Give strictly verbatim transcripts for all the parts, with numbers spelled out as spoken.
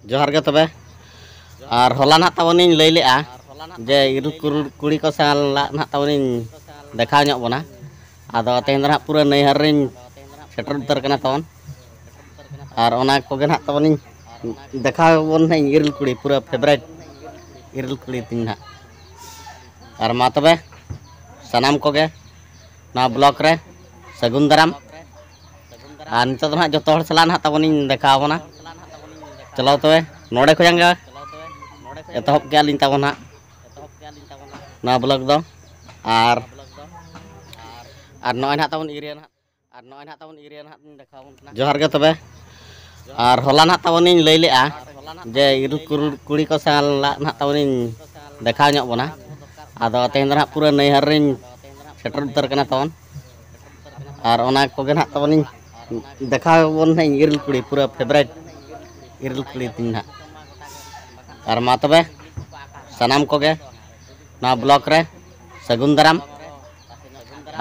ᱡᱚᱦᱟᱨ ᱜᱮ ᱛᱚᱵᱮ᱾ ᱟᱨ ᱦᱚᱞᱟ ᱱᱟᱦᱟᱜ ᱛᱟᱵᱚᱱᱤᱧ ᱞᱟᱹᱭ ᱞᱮᱜᱼᱟ ᱡᱮ ᱤᱨᱤᱞ ᱠᱩᱨᱩ-, ᱠᱩᱲᱤ ᱠᱚ ᱥᱟᱞᱟᱜ ᱱᱟᱦᱟᱜ ᱛᱟᱵᱚᱱᱤᱧ ᱫᱮᱠᱷᱟᱣ ᱧᱚᱜ ᱵᱚᱱᱟ᱾ ᱟᱫᱚ ᱛᱮᱦᱮᱧ ᱫᱚ ᱱᱟᱦᱟᱜ ᱯᱩᱨᱟᱹ ᱱᱟᱹᱭᱦᱟᱹᱨ ᱨᱤᱧ ᱥᱮᱴᱮᱨ ᱩᱛᱟᱹᱨ ᱠᱟᱱᱟ ᱛᱟᱵᱚᱱ᱾ ᱟᱨ ᱚᱱᱟ ᱠᱚᱜᱮ ᱱᱟᱦᱟᱜ ᱛᱟᱵᱚᱱᱤᱧ ᱫᱮᱠᱷᱟᱣ ᱵᱚᱱ ᱱᱟᱦᱟᱜ ᱤᱧ ᱤᱨᱤᱞ ᱠᱩᱲᱤ, ᱯᱩᱨᱟᱹ favourite ᱤᱨᱤᱞ ᱠᱩᱲᱤ ᱛᱤᱧ ᱱᱟᱦᱟᱜ᱾ ᱟᱨ ᱢᱟ ᱛᱚᱵᱮ ᱥᱟᱱᱟᱢ ᱠᱚᱜᱮ ᱱᱚᱣᱟ vlog ᱨᱮ ᱥᱟᱹᱜᱩᱱ ᱫᱟᱨᱟᱢ᱾ ᱟᱨ ᱱᱤᱛᱚᱜ ᱫᱚ ᱱᱟᱦᱟᱜ ᱡᱚᱛᱚ ᱦᱚᱲ ᱥᱟᱞᱟᱜ ᱱᱟᱦᱟᱜ ᱛᱟᱵᱚᱱᱤᱧ ᱫᱮᱠᱷᱟᱣ ᱟᱵᱚᱱᱟ᱾ ᱪᱚᱞᱚ ᱛᱚᱵᱮ ᱱᱚᱰᱮ ᱠᱷᱚᱱᱟᱜ ᱜᱮ ᱮᱛᱚᱦᱚᱵ ᱠᱮᱜᱼᱟ ᱞᱤᱧ ᱛᱟᱵᱚᱱ ᱱᱟᱦᱟᱜ ᱱᱚᱣᱟ vlog ᱫᱚ᱾ ᱟᱨ, ᱟᱨ ᱱᱚᱜᱼᱚᱭ ᱱᱟᱦᱟᱜ ᱛᱟᱵᱚᱱ ᱤᱨᱤᱭᱟᱹ ᱱᱟᱦᱟᱜ, ᱟᱨ ᱱᱚᱜᱼᱚᱭ ᱱᱟᱦᱟᱜ ᱛᱟᱵᱚᱱ ᱤᱨᱤᱭᱟᱹ ᱱᱟᱦᱟᱜ ᱞᱤᱧ ᱫᱮᱠᱷᱟᱣ ᱟᱵᱚᱱ ᱠᱟᱱᱟ᱾ ᱡᱚᱦᱟᱨ ᱜᱮ ᱛᱚᱵᱮ᱾ ᱟᱨ ᱦᱚᱞᱟ ᱱᱟᱦᱟᱜ ᱛᱟᱵᱚᱱᱤᱧ ᱞᱟᱹᱭ ᱞᱮᱜᱼᱟ ᱡᱮ ᱤᱨᱤᱞ ᱠᱩᱨᱩ-, ᱠᱩᱲᱤ ᱠᱚ ᱥᱟᱞᱟᱜ ᱱᱟᱦᱟᱜ ᱛᱟᱵᱚᱱᱤᱧ ᱫᱮᱠᱷᱟᱣ ᱧᱚᱜ ᱵᱚᱱᱟ᱾ ᱟᱫᱚ ᱛᱮᱦᱮᱧ ᱫᱚ ᱱᱟᱦᱟᱜ ᱯᱩᱨᱟᱹ ᱱᱟᱹᱭᱦᱟᱹᱨ ᱨᱤᱧ ᱥᱮᱴᱮᱨ ᱩᱛᱟᱹᱨ ᱠᱟᱱᱟ ᱛᱟᱵᱚᱱ᱾ ᱟᱨ ᱚᱱᱟ ᱠᱚᱜᱮ ᱱᱟᱦᱟᱜ ᱛᱟᱵᱚᱱᱤᱧ ᱫᱮᱠᱷᱟᱣ ᱟᱵᱚᱱ ᱱᱟᱦᱟᱜ ᱤᱧ ᱤᱨᱤᱞ ᱠᱩᱲᱤ, ᱯᱩᱨᱟᱹ favourite ᱤᱨᱤᱞ ᱠᱩᱲᱤ ᱛᱤᱧ ᱱᱟᱦᱟᱜ᱾ ᱟᱨ ᱢᱟ ᱛᱚᱵᱮ ᱥᱟᱱᱟᱢ ᱠᱚᱜᱮ ᱱᱚᱣᱟ vlog ᱨᱮ ᱥᱟᱹᱜᱩᱱ ᱫᱟᱨᱟᱢ᱾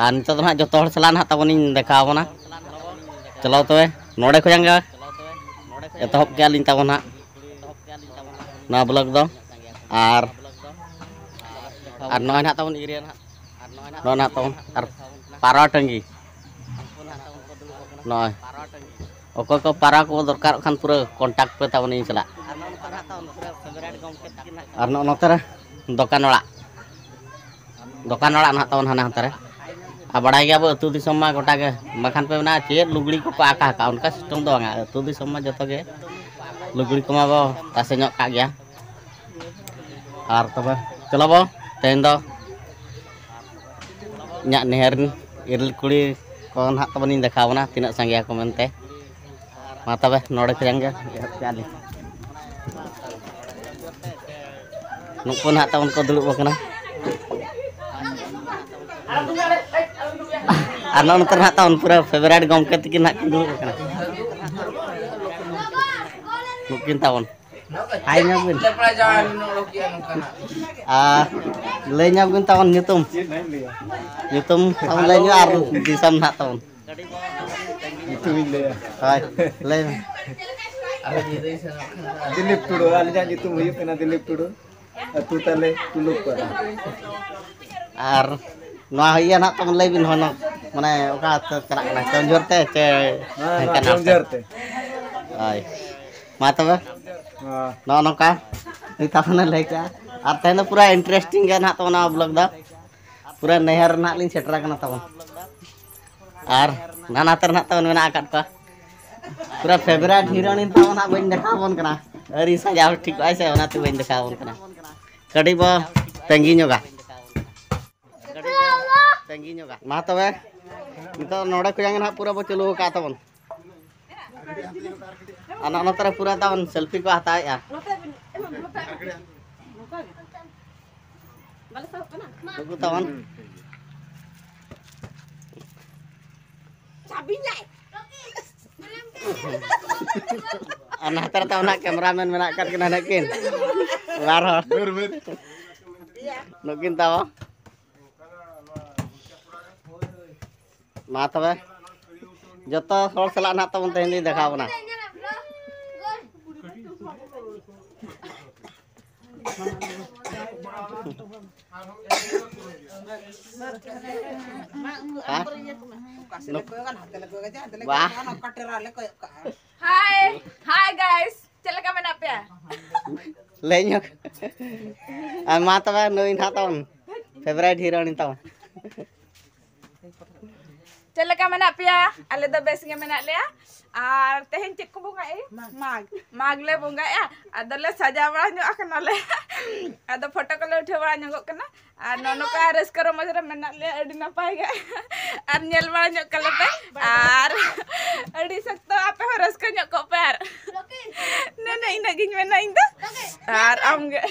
ᱟᱨ ᱱᱤᱛᱚᱜ ᱫᱚ ᱱᱟᱦᱟᱜ ᱡᱚᱛᱚ ᱦᱚᱲ ᱥᱟᱞᱟᱜ ᱱᱟᱦᱟᱜ ᱛᱟᱵᱚᱱᱤᱧ ᱫᱮᱠᱷᱟᱣ ᱟᱵᱚᱱᱟ᱾ ᱪᱚᱞᱚ ᱛᱚᱵᱮ ᱱᱚᱰᱮ ᱠᱷᱚᱱᱟᱜ ᱜᱮ ᱮᱛᱚᱦᱚᱵ ᱠᱮᱜᱼᱟ ᱞᱤᱧ ᱛᱟᱵᱚᱱ ᱱᱟᱦᱟᱜ ᱱᱚᱣᱟ vlog ᱫᱚ᱾ ᱟᱨ, ᱟᱨ ᱱᱚᱜᱼᱚᱭ ᱱᱟᱦᱟᱜ ᱛᱟᱵᱚᱱ ᱤᱨᱤᱭᱟᱹ ᱱᱟᱦᱟᱜ, ᱱᱚᱜᱼᱚᱭ ᱱᱟᱦᱟᱜ ᱛᱟᱵᱚᱱ ᱟᱨ ᱯᱟᱨᱟ ᱴᱟᱺᱜᱤ᱾ ᱱᱚᱜᱼᱚᱭ ᱚᱠᱚᱭ ᱠᱚ ᱯᱟᱨᱟ ᱠᱚ ᱫᱚᱨᱠᱟᱨᱚᱜ ᱠᱷᱟᱱ ᱯᱩᱨᱟᱹ contact ᱯᱮ ᱛᱟᱵᱚᱱ ᱤᱧ ᱥᱟᱞᱟᱜ᱾ ᱟᱨ ᱱᱚᱜᱼᱚ ᱱᱚᱛᱮ ᱨᱮ ᱫᱚᱠᱟᱱ ᱚᱲᱟᱜ, ᱫᱚᱠᱟᱱ ᱚᱲᱟᱜ ᱱᱟᱦᱟᱜ ᱛᱟᱵᱚᱱ ᱦᱟᱱᱟ ᱦᱟᱱᱛᱮ ᱨᱮ᱾ ᱟᱨ ᱵᱟᱲᱟᱭ ᱜᱮᱭᱟ ᱵᱚ ᱟᱹᱛᱩ ᱫᱤᱥᱚᱢ ᱢᱟ ᱜᱚᱴᱟ ᱜᱮ, ᱵᱟᱠᱷᱟᱱ ᱯᱮ ᱢᱮᱱᱟ ᱪᱮᱫ ᱞᱩᱜᱽᱲᱤ ᱠᱚᱠᱚ ᱟᱠᱟ ᱟᱠᱟᱫ, ᱚᱱᱠᱟ system ᱫᱚ ᱵᱟᱝᱟ᱾ ᱟᱹᱛᱩ ᱫᱤᱥᱚᱢ ᱢᱟ ᱡᱚᱛᱚ ᱜᱮ ᱞᱩᱜᱽᱲᱤ ᱠᱚᱢᱟ ᱵᱚ ᱛᱟᱥᱮ ᱧᱚᱜ ᱠᱟᱜ ᱜᱮᱭᱟ᱾ ᱟᱨ ᱛᱚᱵᱮ ᱪᱚᱞᱚ ᱵᱚ ᱛᱮᱦᱮᱧ ᱫᱚ ᱤᱧᱟᱹᱜ ᱱᱟᱹᱭᱦᱟᱹᱨ ᱨᱮᱱ ᱤᱨᱤᱞ ᱠᱩᱲᱤ ᱠᱚ ᱱᱟᱦᱟᱜ ᱛᱟᱵᱚᱱᱤᱧ ᱫᱮᱠᱷᱟᱣ ᱵᱚᱱᱟ ᱛᱤᱱᱟᱹᱜ ᱥᱟᱸᱜᱮᱭᱟᱠᱚ ᱢᱮᱱᱛᱮ᱾ ᱢᱟ ᱛᱚᱵᱮ ᱱᱚᱰᱮ ᱠᱷᱚᱱᱟᱜ ᱜᱮ ᱮᱦᱚᱵ ᱠᱮᱜᱼᱟ ᱞᱤᱧ᱾ ᱱᱩᱠᱩ ᱱᱟᱦᱟᱜ ᱛᱟᱵᱚᱱ ᱠᱚ ᱫᱩᱲᱩᱵ ᱟᱠᱟᱱᱟ᱾ ᱟᱨ ᱱᱚᱜᱼᱚ ᱱᱚᱛᱮ ᱱᱟᱦᱟᱜ ᱛᱟᱵᱚᱱ ᱯᱩᱨᱟᱹ favourite ᱜᱚᱢᱠᱮ ᱛᱟᱹᱠᱤᱱ ᱱᱟᱦᱟᱜ ᱠᱤᱱ ᱫᱩᱲᱩᱵ ᱟᱠᱟᱱᱟ᱾ ᱱᱩᱠᱤᱱ ᱛᱟᱵᱚᱱ᱾ ᱦᱟᱭ ᱧᱚᱜ ᱵᱤᱱ᱾ ᱟᱨ ᱞᱟᱹᱭ ᱧᱚᱜ ᱵᱤᱱ ᱛᱟᱵᱚᱱ ᱧᱩᱛᱩᱢ᱾ ᱧᱩᱛᱩᱢ ᱛᱟᱵᱚᱱ ᱞᱟᱹᱭ ᱧᱚᱜ ᱟᱨ ᱫᱤᱥᱚᱢ ᱱᱟᱦᱟᱜ ᱛᱟᱵᱚᱱ᱾ ᱧᱩᱛᱩᱢ ᱤᱧ ᱞᱟᱹᱭᱟ᱾ ᱦᱳᱭ, ᱞᱟᱹᱭ ᱢᱮ᱾ ᱫᱤᱞᱤᱯ ᱴᱩᱰᱩ, ᱟᱹᱞᱤᱧᱟᱜ ᱧᱩᱛᱩᱢ ᱦᱩᱭᱩᱜ ᱠᱟᱱᱟ ᱫᱤᱞᱤᱯ ᱴᱩᱰᱩ, ᱟᱹᱛᱩ ᱛᱟᱞᱮ ᱴᱩᱞᱩᱠ ᱯᱟᱲᱟ᱾ ᱟᱨ ᱱᱚᱣᱟ ᱤᱭᱟᱹ ᱱᱟᱦᱟᱜ ᱛᱟᱵᱚᱱ ᱞᱟᱹᱭ ᱵᱤᱱ, ᱦᱚᱸ, ᱢᱟᱱᱮ ᱚᱠᱟ ᱛᱮ ᱪᱟᱞᱟᱜ ᱠᱟᱱᱟ, ᱠᱮᱣᱚᱱᱡᱷᱚᱨ ᱛᱮ ᱪᱮ ᱱᱚᱣᱟ, ᱱᱚᱣᱟ ᱰᱷᱮᱝᱠᱟᱱᱟᱞ ᱛᱮ? ᱠᱮᱣᱚᱱᱡᱷᱚᱨ ᱛᱮ᱾ ᱦᱳᱭ, ᱢᱟ ᱛᱚᱵᱮ᱾ ᱦᱚᱸ᱾ ᱱᱚᱜᱼᱚ ᱱᱚᱝᱠᱟ ᱱᱤᱛ ᱛᱟᱵᱚᱱᱮ ᱞᱟᱹᱭ ᱠᱮᱜᱼᱟ᱾ ᱟᱨ ᱛᱮᱦᱮᱧ ᱫᱚ ᱯᱩᱨᱟᱹ interesting ᱜᱮ ᱱᱟᱦᱟᱜ ᱛᱟᱵᱚᱱ ᱱᱚᱣᱟ vlog ᱫᱚ᱾ ᱯᱩᱨᱟᱹ ᱱᱟᱹᱭᱦᱟᱹᱨ ᱨᱮ ᱱᱟᱦᱟᱜ ᱞᱤᱧ ᱥᱮᱴᱮᱨ ᱟᱠᱟᱱᱟ ᱛᱟᱵᱚᱱ᱾ ᱟᱨ ᱱᱟᱱᱟ ᱛᱮ ᱱᱟᱦᱟᱜ ᱛᱟᱵᱚᱱ ᱢᱮᱱᱟᱜ ᱟᱠᱟᱫ ᱠᱚᱣᱟ᱾ ᱯᱩᱨᱟᱹ favourite heroine ᱛᱟᱵᱚᱱ ᱱᱟᱦᱟᱜ ᱵᱟᱹᱧ ᱫᱮᱠᱷᱟᱣ ᱟᱵᱚᱱ ᱠᱟᱱᱟ᱾ ᱟᱹᱣᱨᱤ ᱥᱟᱡᱟᱣ ᱴᱷᱤᱠᱚᱜᱼᱟᱭ ᱥᱮ, ᱚᱱᱟᱛᱮ ᱵᱟᱹᱧ ᱫᱮᱠᱷᱟᱣ ᱟᱵᱚᱱ ᱠᱟᱱᱟ᱾ ᱠᱟᱹᱴᱤᱡ ᱵᱚ ᱛᱟᱺᱜᱤ ᱧᱚᱜᱟ᱾ ᱢᱟ ᱛᱚᱵᱮ, ᱱᱤᱛᱚᱜ ᱱᱚᱰᱮ ᱠᱷᱚᱱᱟᱜ ᱜᱮ ᱱᱟᱦᱟᱜ ᱯᱩᱨᱟᱹ ᱵᱚ ᱪᱟᱹᱞᱩ ᱟᱠᱟᱫ ᱛᱟᱵᱚᱱ᱾ ᱟᱨ ᱱᱚᱜᱼᱚ ᱱᱚᱛᱮ ᱨᱮ ᱯᱩᱨᱟᱹ ᱛᱟᱵᱚᱱ selfie ᱠᱚ ᱦᱟᱛᱟᱣᱮᱫᱼᱟ᱾ ᱱᱩᱠᱩ ᱛᱟᱵᱚᱱ᱾ ᱟᱨ ᱱᱟᱛᱮ ᱨᱮ ᱛᱟᱵᱚᱱ ᱱᱟᱦᱟᱜ cameraman ᱢᱮᱱᱟᱜ ᱟᱠᱟᱫ ᱠᱤᱱᱟ ᱱᱟᱦᱟᱜ ᱠᱤᱱ ᱵᱟᱨ ᱦᱚᱲ᱾ ᱱᱩᱠᱤᱱ ᱛᱟᱵᱚᱱ᱾ ᱢᱟ ᱛᱚᱵᱮ, ᱡᱚᱛᱚ ᱦᱚᱲ ᱥᱟᱞᱟᱜ ᱱᱟᱦᱟᱜ ᱛᱟᱵᱚᱱ ᱛᱮᱦᱮᱧ ᱞᱤᱧ ᱫᱮᱠᱷᱟᱣ ᱵᱚᱱᱟ᱾ ᱦᱮᱸ? ᱵᱟᱦ᱾ Hi, hi guys, ᱪᱮᱫ ᱞᱮᱠᱟ ᱢᱮᱱᱟᱜ ᱯᱮᱭᱟ? ᱞᱟᱹᱭ ᱧᱚᱜ᱾ ᱟᱨ ᱢᱟ ᱛᱚᱵᱮ, ᱱᱩᱭ ᱱᱟᱦᱟᱜ ᱛᱟᱵᱚᱱ favourite heroine ᱛᱟᱵᱚᱱ᱾ ᱪᱮᱫ ᱞᱮᱠᱟ ᱢᱮᱱᱟᱜ ᱯᱮᱭᱟ? ᱟᱞᱮ ᱫᱚ ᱵᱮᱥ ᱜᱮ ᱢᱮᱱᱟᱜ ᱞᱮᱭᱟ᱾ ᱟᱨ ᱛᱮᱦᱮᱧ ᱪᱮᱫ ᱠᱚ ᱵᱚᱸᱜᱟᱭᱮᱫᱼᱟ? ᱢᱟᱜᱽ᱾ ᱢᱟᱜᱽ ᱞᱮ ᱵᱚᱸᱜᱟᱭᱮᱫᱼᱟ᱾ ᱟᱫᱚᱞᱮ ᱥᱟᱡᱟᱣ ᱵᱟᱲᱟ ᱧᱚᱜ ᱟᱠᱟᱱᱟᱞᱮ᱾ ᱟᱫᱚ ᱯᱷᱳᱴᱳ ᱠᱚᱞᱮ ᱩᱴᱷᱟᱹᱣ ᱵᱟᱲᱟ ᱧᱚᱜᱚᱜ ᱠᱟᱱᱟ᱾ ᱟᱨ ᱱᱚᱜᱼᱚ ᱱᱚᱝᱠᱟ ᱨᱟᱹᱥᱠᱟᱹ ᱨᱚᱢᱚᱡᱽ ᱨᱮ ᱢᱮᱱᱟᱜ ᱞᱮᱭᱟ, ᱟᱹᱰᱤ ᱱᱟᱯᱟᱭ ᱜᱮ᱾ ᱟᱨ ᱧᱮᱞ ᱵᱟᱲᱟ ᱧᱚᱜ ᱠᱟᱞᱮ ᱯᱮ᱾ ᱟᱨ ᱟᱹᱰᱤ ᱥᱚᱠᱛᱚ ᱟᱯᱮ ᱦᱚᱸ ᱨᱟᱹᱥᱠᱟᱹ ᱧᱚᱜ ᱠᱚᱜ ᱯᱮ᱾ ᱟᱨ ᱱᱮᱱᱮ ᱤᱱᱟᱹᱜ ᱜᱤᱧ ᱢᱮᱱᱟ ᱤᱧ ᱫᱚ᱾ ᱟᱨ ᱟᱢ ᱜᱮ᱾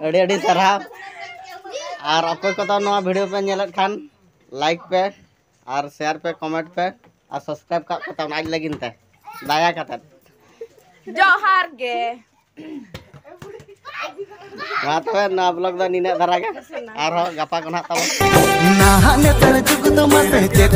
ᱟᱹᱰᱤ ᱟᱹᱰᱤ ᱥᱟᱨᱦᱟᱣ᱾ ᱟᱨ ᱚᱠᱚᱭ ᱠᱚᱫᱚ ᱱᱚᱣᱟ video ᱯᱮ ᱧᱮᱞᱮᱫ ᱠᱷᱟᱱ, like ᱯᱮ ᱟᱨ share ᱯᱮ, comment ᱯᱮ ᱟᱨ subscribe ᱠᱟᱜ ᱯᱮ ᱛᱟᱵᱚᱱ ᱟᱡ ᱞᱟᱹᱜᱤᱫ ᱛᱮ, ᱫᱟᱭᱟ ᱠᱟᱛᱮ᱾ ᱡᱚᱦᱟᱨ ᱜᱮ᱾ ᱢᱟ ᱛᱚᱵᱮ, ᱱᱚᱣᱟ vlog ᱫᱚ ᱱᱤᱱᱟᱹᱜ ᱫᱷᱟᱨᱟ ᱜᱮ᱾ ᱟᱨᱦᱚᱸ ᱜᱟᱯᱟ ᱠᱚ ᱱᱟᱦᱟᱜ ᱛᱟᱵᱚᱱ᱾ ᱱᱟᱦᱟᱜ ᱱᱮᱛᱟᱨ ᱡᱩᱜᱽ ᱫᱚ ᱢᱟᱥᱮ ᱪᱮᱫ